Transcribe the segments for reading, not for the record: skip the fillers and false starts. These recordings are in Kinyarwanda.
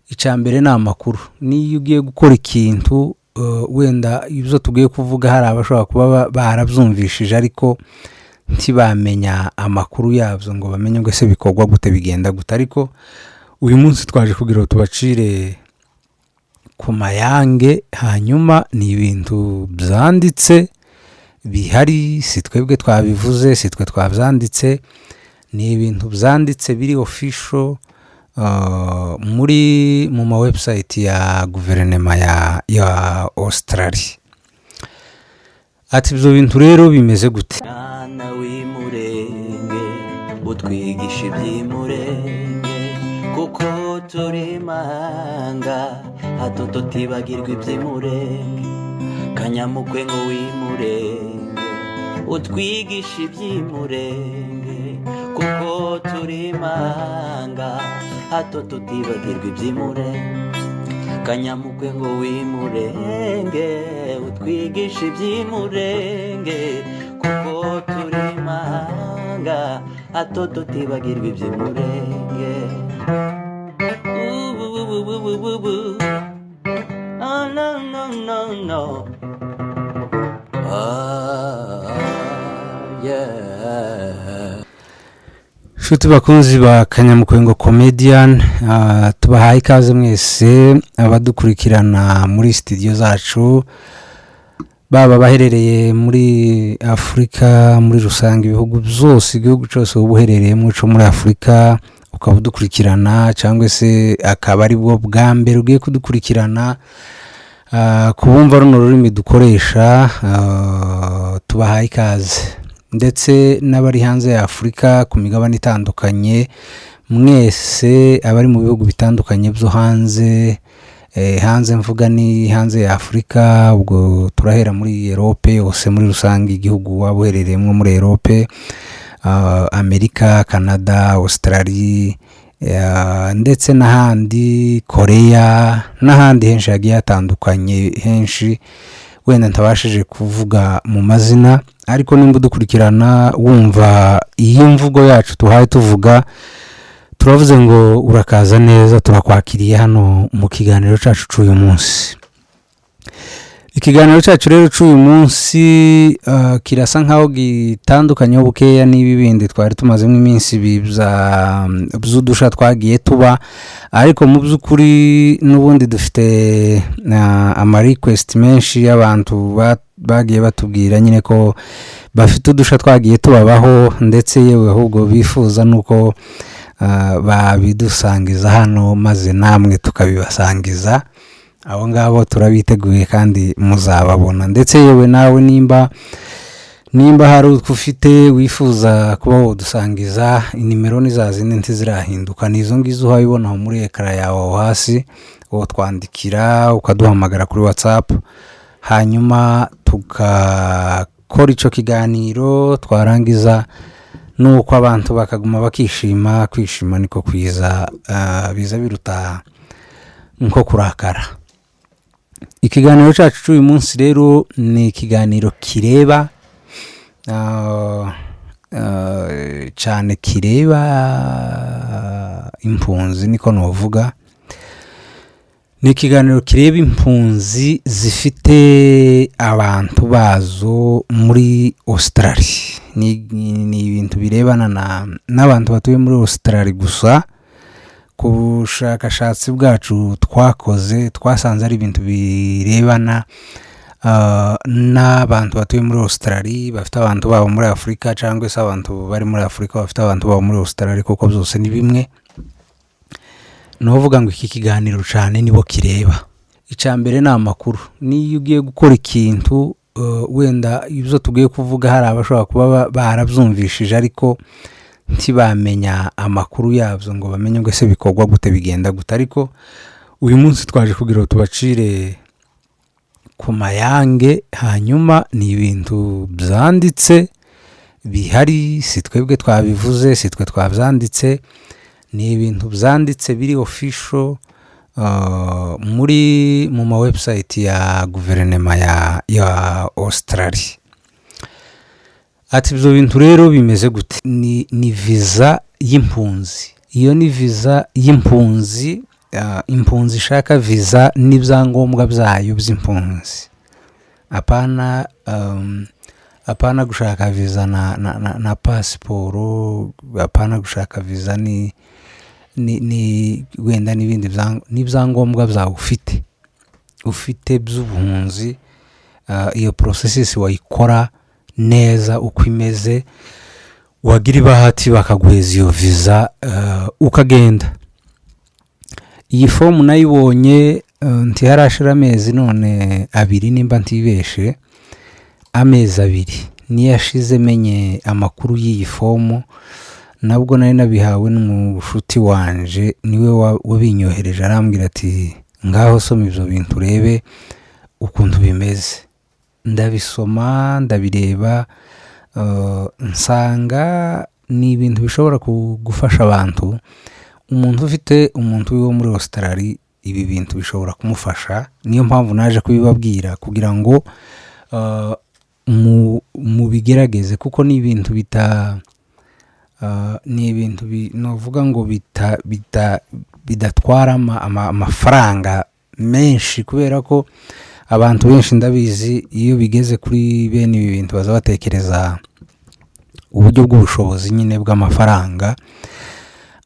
Icya mbere ni amakuru. Niyo ugiye gukora ikintu, wenda ibyo tugiye kuvuga hari abashobora kuba barabyumvishije ariko ntibamenya amakuru yabyo, ngo bamenye ngo ese bikorwa gute, bigenda gute. Ariko uyu munsi twaje kugira ngo tubacire ku mayange. Hanyuma ni ibintu byanditse bihari, si twebwe twabivuze, si twe twabyanditse, ni ibintu byanditse biri official mu ma website ya guverinoma ya Australia. Ati ibyo bintu rero bimeze gute? Mwana w'Imurenge, utwigisha iby'Imurenge, kuko turi mahanga, hato tutibagirwa iby'Imurenge. Kanyamukwe ngo w'Imurenge, utwigisha iby'Imurenge, kuko turi mahanga, hato tutibagirwa iby'Imurenge. Kanyamukwe ngo w'Imurenge, utwigisha iby'Imurenge, kuko turi mahanga, hato tutibagirwa iby'Imurenge. Ubu. Oh, no, no, no, no. Ah, yeah. Nshuti bakunzi ba Kanyamukwengo Comedian, tubahaye ikaze mwese abadukurikirana muri studio zacu, baba baherereye muri Afurika muri rusange, ibihugu byose, igihugu cyose uba uherereyemo cyo muri Afurika ukaba udukurikirana, cyangwa se akaba ari bwo bwa mbere ugiye kudukurikirana. Ku bumva runo rurimi dukoresha, tubahaye ikaze, ndetse n'abari hanze ya Afurika ku migabane itandukanye mwese, abari mu bihugu bitandukanye byo hanze. Hanze mvuga ni hanze ya Afurika, ubwo turahera muri Europe yose muri rusange, igihugu waba uherereyemo muri Europe, Amerika, Canada, Australia, ndetse n'ahandi, Korea n'ahandi henshi hagiye hatandukanye, henshi wenda ntabashije kuvuga mu mazina. Ariko nimba udukurikirana wumva iyi mvugo yacu tuhaye tuvuga, turavuze ngo urakaza neza, turakwakiriye hano mu kiganiro cyacu cy'uyu munsi. Ikiganiro cyacu rero cy'uyu munsi kirasa nkaho gitandukanyeho bukeya n'ibi bindi twari tumazemo iminsi by'udusha twagiye tuba, ariko mu by'ukuri n'ubundi dufite ama request menshi y'abantu bagiye batubwira nyine ko bafite udusha twagiye tubabaho, ndetse yewe ahubwo bifuza nuko babidusangiza hano maze namwe tukabibasangiza. Abo ngabo turabiteguye kandi muzababona. Ndetse yewe nawe nimba hari utwo ufite wifuza kuba wadusangiza, inimero ni za zindi, ntizirahinduka, ni izo ngizo uhabibona aho muri écran yawe aho hasi. Twandikira, ukaduhamagara kuri WhatsApp, hanyuma tugakora icyo kiganiro, twarangiza nuko abantu bakaguma bakishima. Kwishima niko kwiza, biza biruta nko kurakara. Ikiganiro cyacu cy'uyu munsi rero ni ikiganiro kireba cyane, kireba impunzi, niko nuvuga. Ni ikiganiro kireba impunzi zifite abantu bazo muri Australia. Ni ibintu birebana n'abantu batuye muri Australia gusa. Ku bushakashatsi bwacu twakoze, twasanze ari ibintu birebana n'abantu batuye muri Australia bafite abantu babo muri Afurika, cyangwa se abantu bari muri Afurika bafite abantu babo muri Australia, kuko byose ni bimwe. Ni ukuvuga ngo iki kiganiro cyane nibo kireba. Icya mbere ni amakuru. Niyo ugiye gukora ikintu, wenda ibyo tugiye kuvuga hari abashobora kuba barabyumvishije ariko ntibamenya amakuru yabyo, ngo bamenye ngo ese bikorwa gute, bigenda gute. Ariko uyu munsi twaje kugira ngo tubacire ku mayange. Hanyuma ni ibintu byanditse bihari, si twebwe twabivuze, si twe twabyanditse, ni ibintu byanditse biri official mu ma website ya guverinoma ya Australia. Ati ibyo bintu rero bimeze gute? Ni viza y'impunzi. Iyo ni viza y'impunzi. Impunzi ishaka viza n'ibyangombwa byayo by'impunzi, apana apana gushaka viza na pasiporo, apana gushaka viza ni wenda n'ibindi n'ibyangombwa byawe ufite by'ubuhunzi. Iyo process wayikora neza uko imeze, wagira ibahati bakaguheza iyo viza, ukagenda. Iyi fomu nayibonye ntiharashira amezi none 2, nimba ntibeshe, amezi 2 niyo ashize menye amakuru y'iyi fomu. Nabwo nari nabihawe n'umushuti wanje, niwe wabinyohereje, arambwira ati: "Ngaho soma ibyo bintu urebe ukuntu bimeze." Ndabisoma, ndabireba, nsanga ni ibintu bishobora gufasha abantu. Umuntu ufite umuntu wo muri Australia, ibi bintu bishobora kumufasha. Niyo mpamvu naje kubibabwira kugira ngo mubigerageze, kuko ni ibintu bita ni ibintu novuga ngo bidatwara amafaranga menshi, kubera ko abantu benshi ndabizi, iyo bigeze kuri bene ibi bintu baza batekereza uburyo bw'ubushobozi nyine bw'amafaranga.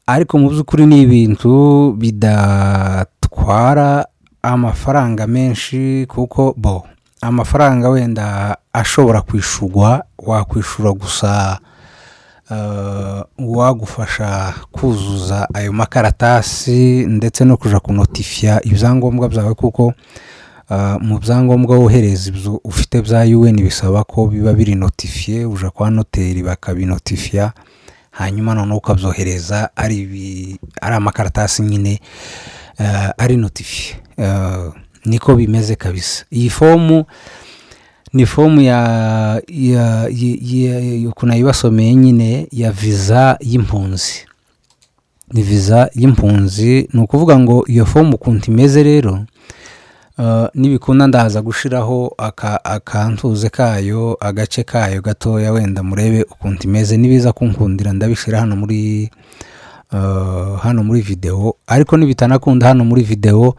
Ariko mu by'ukuri ni ibintu bidatwara amafaranga menshi, kuko bo amafaranga wenda ashobora kwishurwa, wakwishura gusa uwagufasha kuzuza ayo makaratasi ndetse no kuja kunotifiya ibyangombwa byawe, kuko mu byangombwa wohereza, ibyo ufite bya UN bisaba ko biba biri notifié. Uja kwa noteri bakabinotifiya, hanyuma noneho ukabyohereza ari amakaratasi nyine ari notifié. Niko bimeze kabisa. Iyi fomu ni fomu ya ukuntu nayibasomeye nyine, ya viza y'impunzi, ni viza y'impunzi. Ni ukuvuga ngo iyo fomu ukuntu imeze rero, nibikunda ndaza gushiraho akantuze kayo, agace kayo gatoya, wenda murebe ukuntu imeze. Nibiza kunkundira ndabishyira hano muri videwo, ariko nibitanakunda hano muri videwo,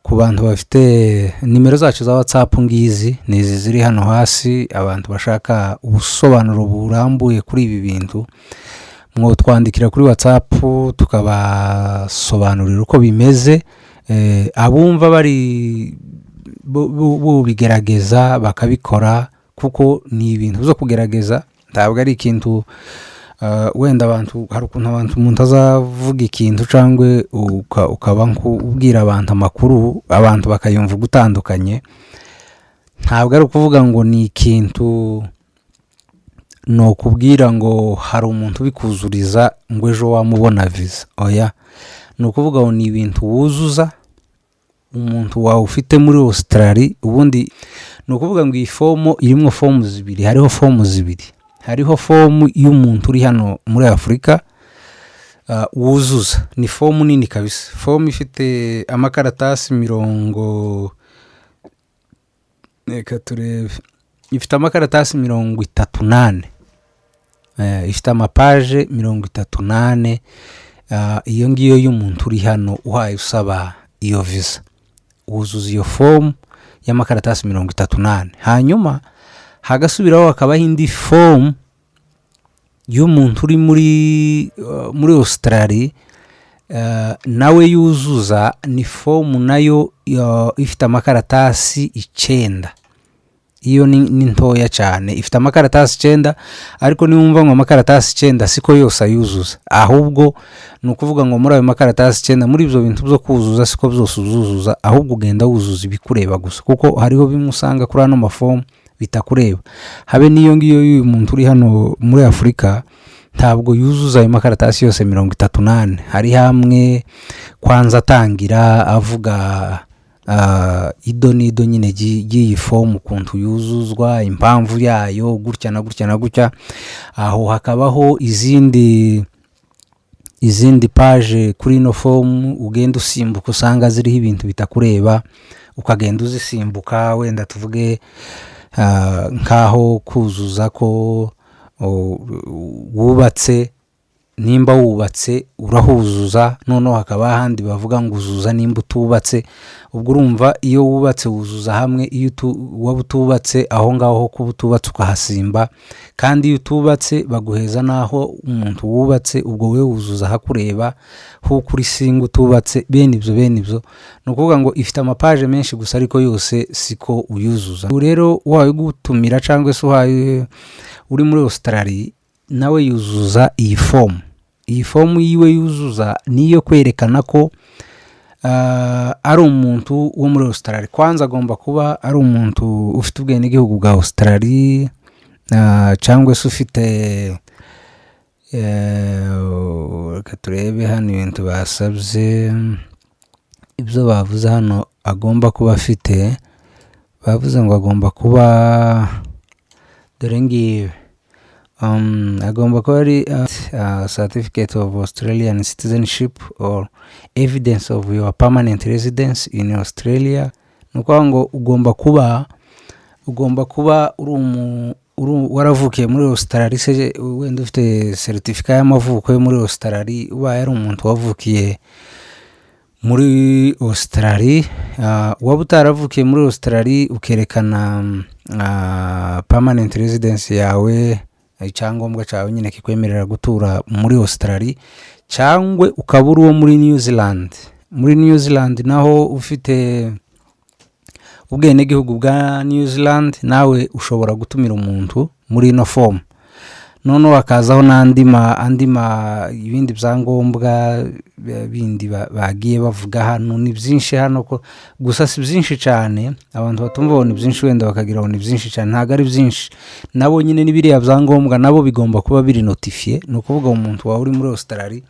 ku bantu bafite nimero zacu za WhatsApp, ngizi ni izi ziri hano hasi. Abantu bashaka ubusobanuro burambuye kuri ibi bintu, mwotwandikira kuri WhatsApp tukabasobanurira uko bimeze. Abumva bari bubigerageza bakabikora, kuko ni ibintu byo kugerageza, ntabwo ari ikintu wenda abantu, hari ukuntu abantu, umuntu azavuga ikintu cyangwa ukaba ubwira abantu amakuru, abantu bakayumva ugutandukanye. Ntabwo ari ukuvuga ngo ni ikintu ni ukubwira ngo hari umuntu ubikuzuriza ngo ejo wamubona viza. Oya, ni ukuvuga ngo ni ibintu wuzuza umuntu wawe ufite muri Australia. Ubundi ni ukuvuga ngo iyi fomu irimo fomu zibiri. Hariho fomu zibiri. Hariho fomu y'umuntu uri hano muri Afurika wuzuza, ni fomu nini kabisa, fomu ifite amakaratasi mirongo, reka turebe, ifite amakaratasi 34, ifite amapaje 34. Iyo ngiyo y'umuntu uri hano uhaye usaba iyo visa, wuzuza iyo fomu y'amakaratasi 34. Hanyuma hagasubiraho hakabaho indi fomu y'umuntu uri muri Australia, nawe yuzuza. Ni fomu nayo ifite amakaratasi 9. Iyo ni ntoya cyane, ifite amakaratasi 9. Ariko niwumva ngo amakaratasi 9, siko yose ayuzuza. Ahubwo ni ukuvuga ngo muri ayo makaratasi 9, muri ibyo bintu byo kuzuza, siko byose uzuzuza, ahubwo ugenda wuzuza ibikureba gusa, kuko hariho bimwe usanga kuri ano mafomu bitakureba. Habe n'iyo ngiyo y'uyu muntu uri hano muri Afurika, ntabwo yuzuza ayo makaratasi yose 34. Hari hamwe kwanza atangira avuga ido n'ido nyine ry'iyi fomu, ukuntu yuzuzwa, impamvu yayo, gutya na gutya na gutya. Aho hakabaho izindi paje kuri ino fomu ugenda usimbuka, usanga ziriho ibintu bitakureba, ukagenda uzisimbuka. Wenda tuvuge nk'aho kuzuza ko wubatse. Nimba wubatse urahuzuza, noneho hakaba ahandi bavuga ngo uzuza nimba utubatse. Ubwo urumva iyo wubatse wuzuza hamwe, iyo waba utubatse aho ngaho ho kuba utubatse ukahasimba, kandi iyo utubatse baguheza n'aho umuntu wubatse, ubwo wowe wuzuza ahakureba huko uri single utubatse. Bene ibyo, bene ibyo. Ni ukuvuga ngo ifite amapaje menshi gusa, ariko yose siko uyuzuza. Ubu rero uhaye ugutumira cyangwa se uhaye uri muri Australia, nawe yuzuza iyi fomu. Iyi fomu yiwe yuzuza ni iyo kwerekana ko ari umuntu wo muri Australia. Kwanza agomba kuba ari umuntu ufite ubwenegihugu bwa Australia, cyangwa se ufite reka turebe hano ibintu basabye, ibyo bavuze hano agomba kuba afite. Bavuze ngo agomba kuba, dore ngibi, agomba kuba ari certificate of Australian citizenship or evidence of your permanent residence in Australia. Ni ukuvuga ngo ugomba kuba waravukiye muri Australia se, wenda ufite seritifika y'amavuko yo muri Australia. Ubaye ari umuntu wavukiye muri Australia, waba utaravukiye muri Australia ukerekana permanent residence yawe, icyangombwa cyawe nyine kikwemerera gutura muri Australia, cyangwa ukaba uri uwo muri New Zealand. Muri New Zealand naho ufite ubwenegihugu bwa New Zealand, nawe ushobora gutumira umuntu muri ino fomu. Noneho hakazaho n'andi ma andi ma ibindi byangombwa bindi bagiye bavuga hano. Ni byinshi hano ko gusa si byinshi cyane. Abantu batumva ngo ni byinshi, wenda bakagira ngo ni byinshi cyane, ntabwo ari byinshi. Nabo nyine ni biriya byangombwa, nabo bigomba kuba biri notifié. Ni ukuvuga umuntu wawe uri muri Australia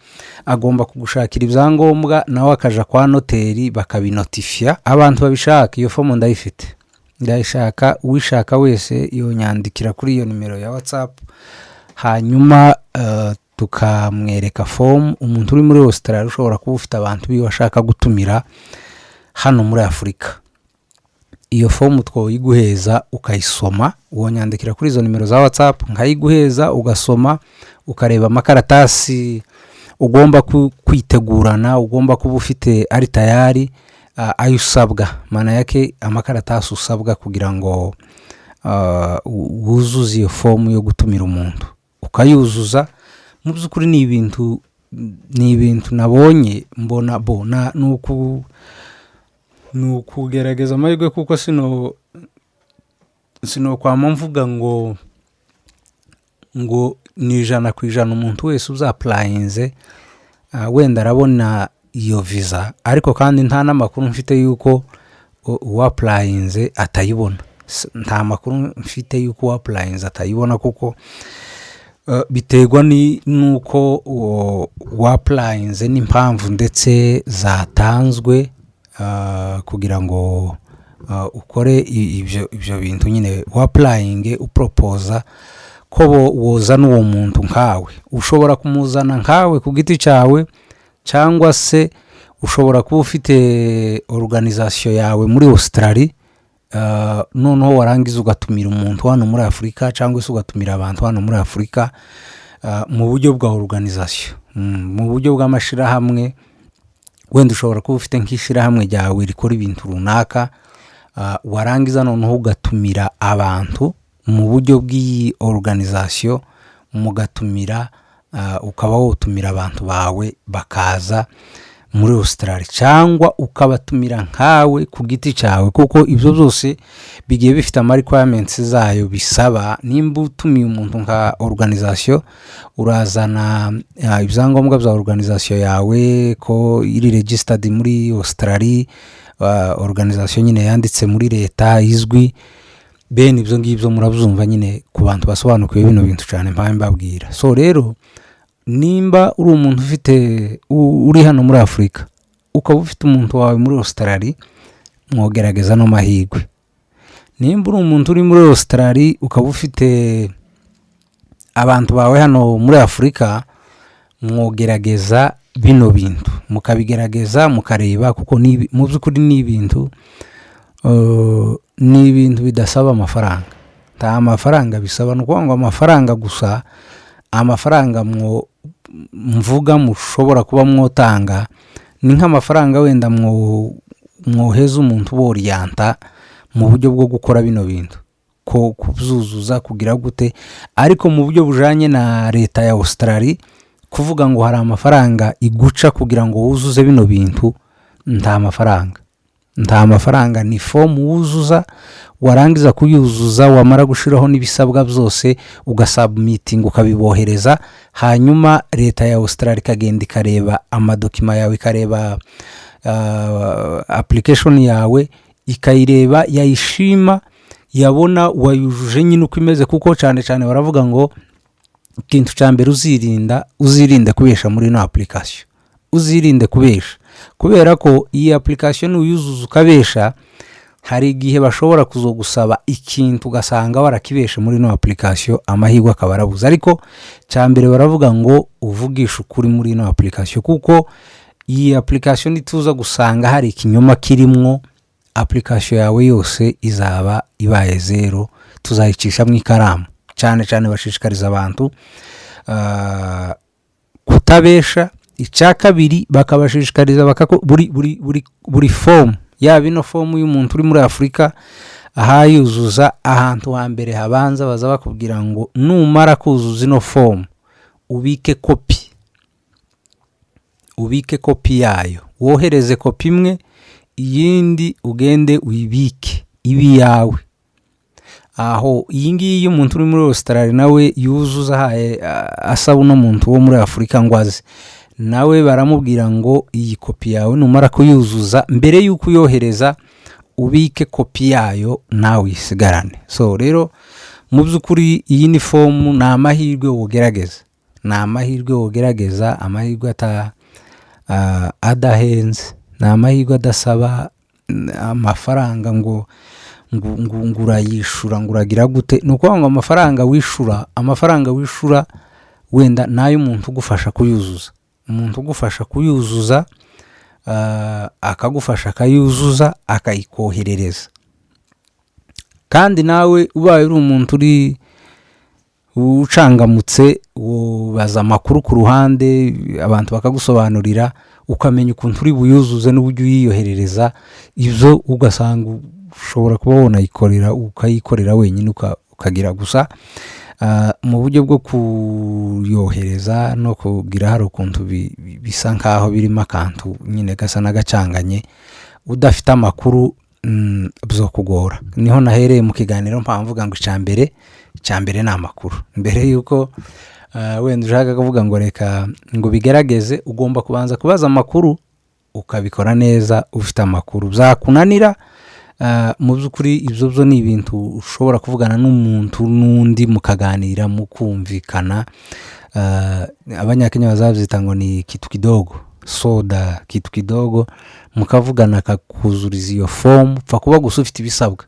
agomba kugushakira ibyangombwa, nawe akaja kwa noteri bakabinotifiya. Abantu babishaka, iyo fomu ndayifite, ndayishaka. Uwishaka wese yonyandikira kuri iyo nimero ya WhatsApp, hanyuma tukamwereka fomu. Umuntu uri muri Australia ushobora kuba ufite abantu biwe ashaka gutumira hano muri Afurika, iyo fomu twoyiguheza ukayisoma. Wonyandikira kuri izo nimero za WhatsApp nkayiguheza, ugasoma, ukareba amakaratasi ugomba kwitegurana, ugomba kuba ufite ari tayari, ayo usabwa. Maana yake amakaratasi usabwa kugira ngo wuzuze iyo fomu yo gutumira umuntu, ukayuzuza. Mu by'ukuri ni ibintu nabonye mbona bo ni ukugerageza amahirwe, kuko sino kwama mvuga ngo ni 100% umuntu wese uzapplyinze wenda arabona iyo viza, ariko kandi nta n'amakuru mfite y'uko uwapplyinze atayibona. Nta makuru mfite y'uko uwapplyinze atayibona, kuko biterwa n'uko uwo wapplyinze n'impamvu ndetse zatanzwe kugira ngo ukore ibyo bintu nyine wapplyinge, uproposa ko wozana uwo muntu nkawe. Ushobora kumuzana nkawe ku giti cyawe, cyangwa se ushobora kuba ufite organization yawe muri Australia, noneho warangiza ugatumira umuntu hano muri Afurika, cyangwa se ugatumira abantu hano muri Afurika mu buryo bwa organization, mu buryo bw'amashyirahamwe. Wenda ushobora kuba ufite nk'ishyirahamwe ryawe rikora ibintu runaka, warangiza noneho ugatumira abantu mu buryo bw'iyi organization, mugatumira, ukaba wotumira abantu bawe bakaza muri Australia, cyangwa ukabatumira nkawe ku giti cyawe, kuko ibyo byose bigiye bifite ama requirements zayo bisaba. Nimba utumiye umuntu nka organization, urazana ibyangombwa bya organization yawe ko iri registered muri Australia, organization nyine yanditse muri leta izwi. Bene ibyo ngibyo murabyumva nyine ku bantu basobanukiwe bino bintu cyane mpaye mbabwira. So rero nimba uri umuntu ufite uri hano muri Afurika, ukaba ufite umuntu wawe muri Australia, mwogerageza no mahirwe. Nimba uri umuntu uri muri Australia, ukaba ufite abantu bawe hano muri Afurika, mwogerageza bino bintu, mukabigerageza mukareba, kuko mu by'ukuri ni ibintu bidasaba amafaranga, nta mafaranga bisaba. Ni ukuvuga ngo amafaranga gusa, amafaranga mwo Mvuga mushobora kuba mwotanga ni nk'amafaranga wenda mwoheza umuntu uboriyanta mu buryo bwo gukora bino bintu, ko kubyuzuza, kugira gute. Ariko mu buryo bujanye na leta ya Australia, kuvuga ngo hari amafaranga iguca kugira ngo wuzuze bino bintu, nta mafaranga, nta mafaranga. Ni fomu wuzuza, warangiza kuyuzuza, wamara gushyiraho n'ibisabwa byose, ugasubmittinga, ukabibohereza. Hanyuma leta ya Australia ikagenda ikareba amadocuments yawe, ikareba application yawe, ikayireba, yayishima, yabona wayujuje nyine uko imeze. Kuko cyane cyane baravuga ngo ikintu cya mbere uzirinda, uzirinde kubesha muri ino application. Uzirinde kubesha, kubera ko iyi application nuyuzuza ukabesha, hari igihe bashobora kuzogusaba ikintu ugasanga warakibeshe muri ino application, amahirwe akaba arabuze. Ariko cya mbere baravuga ngo uvugishe ukuri muri ino application, kuko iyi application nituza gusanga hari ikinyoma kirimwo, application yawe yose izaba ibaye zero, tuzayicishamo ikaramu. Cyane cyane bashishikariza abantu kutabesha. Icya kabiri, bakabashishikariza buri fomu, yaba ino fomu y'umuntu uri muri Afurika ahayuzuza, ahantu hambere habanza baza bakubwira ngo numara kuzuza ino fomu ubike kopi, ubike kopi yayo, wohereze kopi imwe, iyindi ugende uyibike ibe iyawe. Aho iyi ngiyi y'umuntu uri muri Australia nawe yuzuza ahaye asaba uno muntu wo muri Afurika ngo aze, nawe baramubwira ngo iyi kopi yawe numara kuyuzuza, mbere y'uko uyohereza, ubike kopi yayo nawe uyisigarane. So rero mu by'ukuri iyi ni fomu, ni amahirwe wogerageza, ni amahirwe wogerageza, amahirwe adahenze, ni amahirwe adasaba amafaranga ngo urayishura, ngo uragira gute. Ni ukuvuga ngo amafaranga wishura wenda ni ay'umuntu ugufasha kuyuzuza, umuntu ugufasha kuyuzuza, akagufasha akayuzuza, akayikoherereza. Kandi nawe ubaye uri umuntu uri ucangamutse, ubaza amakuru ku ruhande, abantu bakagusobanurira, ukamenya ukuntu uri buyuzuze n'uburyo uyiyoherereza. Ibyo ugasanga ushobora kuba wanayikorera, ukayikorera wenyine, ukagira gusa mu buryo bwo kuyohereza no kugira hari ukuntu bisa nkaho birimo akantu nyine gasa n'agacanganye, udafite amakuru byokugora. Niho nahereye mu kiganiro mvuga ngo icya mbere ni amakuru. Mbere y'uko wenda ushaka kuvuga ngo reka ngo bigerageze, ugomba kubanza kubaza amakuru, ukabikora neza ufite amakuru. Byakunanira, mu by'ukuri ibyo byo ni ibintu ushobora kuvugana n'umuntu n'undi, mukaganira, mukumvikana. Abanyakenya bazabyita ngo ni kitu kidogo, soda kitu kidogo, mukavugana akakuzuriza iyo fomu. Pfa kuba gusa ufite ibisabwa,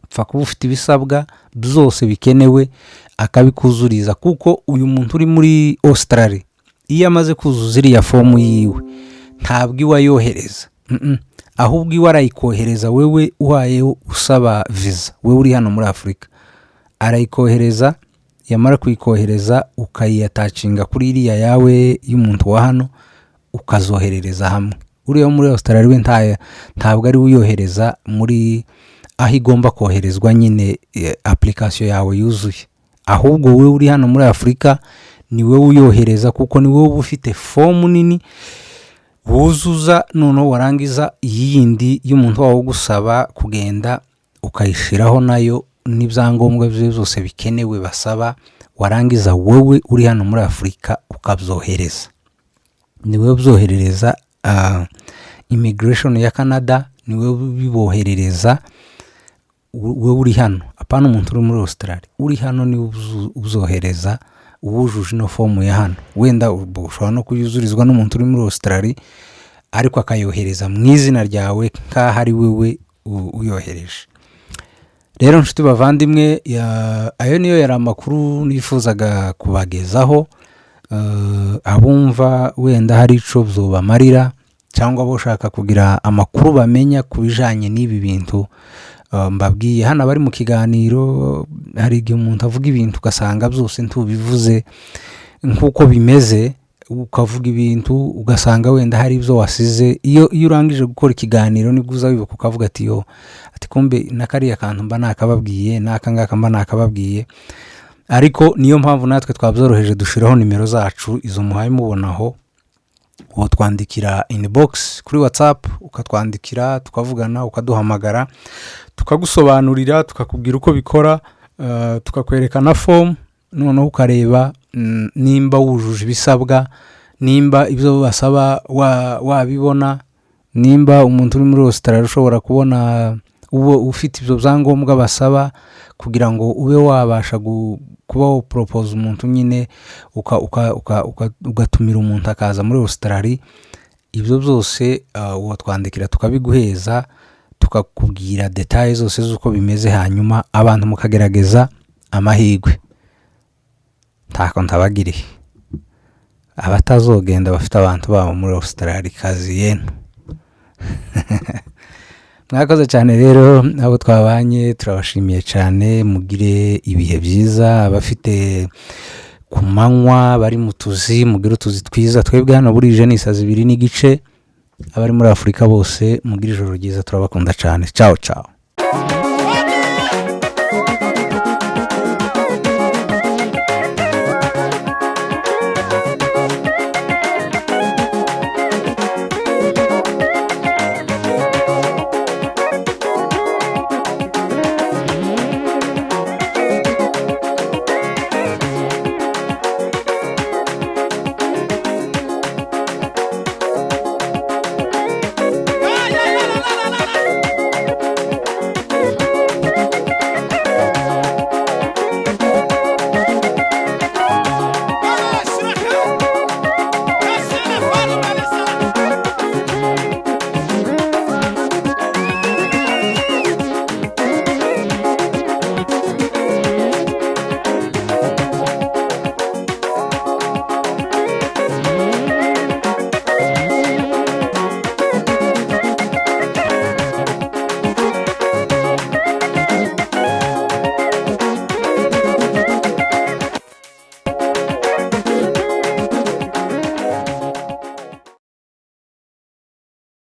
pfa kuba ufite ibisabwa byose bikenewe, akabikuzuriza. Kuko uyu muntu uri muri Australia, iyo amaze kuzuza iriya fomu yiwe, ntabwo iwe ayohereza. Ahubwo iwe arayikohereza wewe uhaye usaba viza, wewe uri hano muri Afurika. Arayikohereza, yamara kuyikohereza ukayiattachinga kuri iriya yawe y'umuntu wa hano, ukazoherereza hamwe. Uriya wo muri Australia we ntabwo ari we uyohereza muri aho igomba koherezwa nyine, application yawe yuzuye. Ahubwo wowe uri hano muri Afurika ni wowe uyohereza, kuko ni wowe uba ufite fomu nini wuzuza. Noneho warangiza, iyindi y'umuntu wawe ugusaba kugenda ukayishyiraho nayo n'ibyangombwa bye byose bikenewe basaba, warangiza wowe uri hano muri Afurika ukabyohereza. Ni wowe ubyoherereza immigration ya Canada, ni wowe ubiboherereza wowe uri hano, apana umuntu uri muri Australia. Uri hano niwe ubyohereza uwujuje ino fomu ya hano. Wenda ushobora no kuyuzurizwa n'umuntu uri muri Australia, ariko akayohereza mu izina ryawe nk'aho ari wowe uyohereje. Rero nshuti bavandimwe, ayo niyo yari amakuru nifuzaga kubagezaho. Abumva wenda hari icyo byobamarira, cyangwa bashaka kugira amakuru bamenya ku bijyanye n'ibi bintu mbabwiye hano, abari mu kiganiro, hari igihe umuntu avuga ibintu ugasanga byose ntubivuze. Nk'uko bimeze, ukavuga ibintu ugasanga wenda hari ibyo wasize. Iyo urangije gukora ikiganiro nibwo uza wibuka, ukavuga ati: "Yo," ati: "kumbe na kariya kantu mba nakababwiye, n'aka ngaka mba nakababwiye." Ariko niyo mpamvu natwe twabyoroheje, dushyiraho nimero zacu, izo muhaye mubonaho. Twandikira inbox kuri WhatsApp, ukatwandikira tukavugana, ukaduhamagara tukagusobanurira, tukakubwira uko bikora, tukakwereka na fomu, noneho ukareba nimba wujuje ibisabwa, nimba ibyo basaba wabibona, nimba umuntu uri muri Australia ushobora kubona uba ufite ibyo byangombwa basaba kugira ngo ube wabasha kuba waporopoza umuntu nyine, ugatumira umuntu akaza muri Australia. Ibyo byose watwandikira tukabiguheza, tukakubwira détails zose z'uko bimeze, hanyuma abantu mukagerageza amahirwe. Ntako ntabagiriye. Abatazogenda bafite abantu babo muri Australia, kazi yenu. Mwakoze cyane rero abo twabanye, turabashimiye cyane. Mugire ibihe byiza. Abafite ku manywa bari mu tuzi, mugire utuzi twiza. Twebwe hano burije ni saa 2:30. Abari muri Afurika bose mugire ijoro ryiza. Turabakunda cyane. Ciao ciao.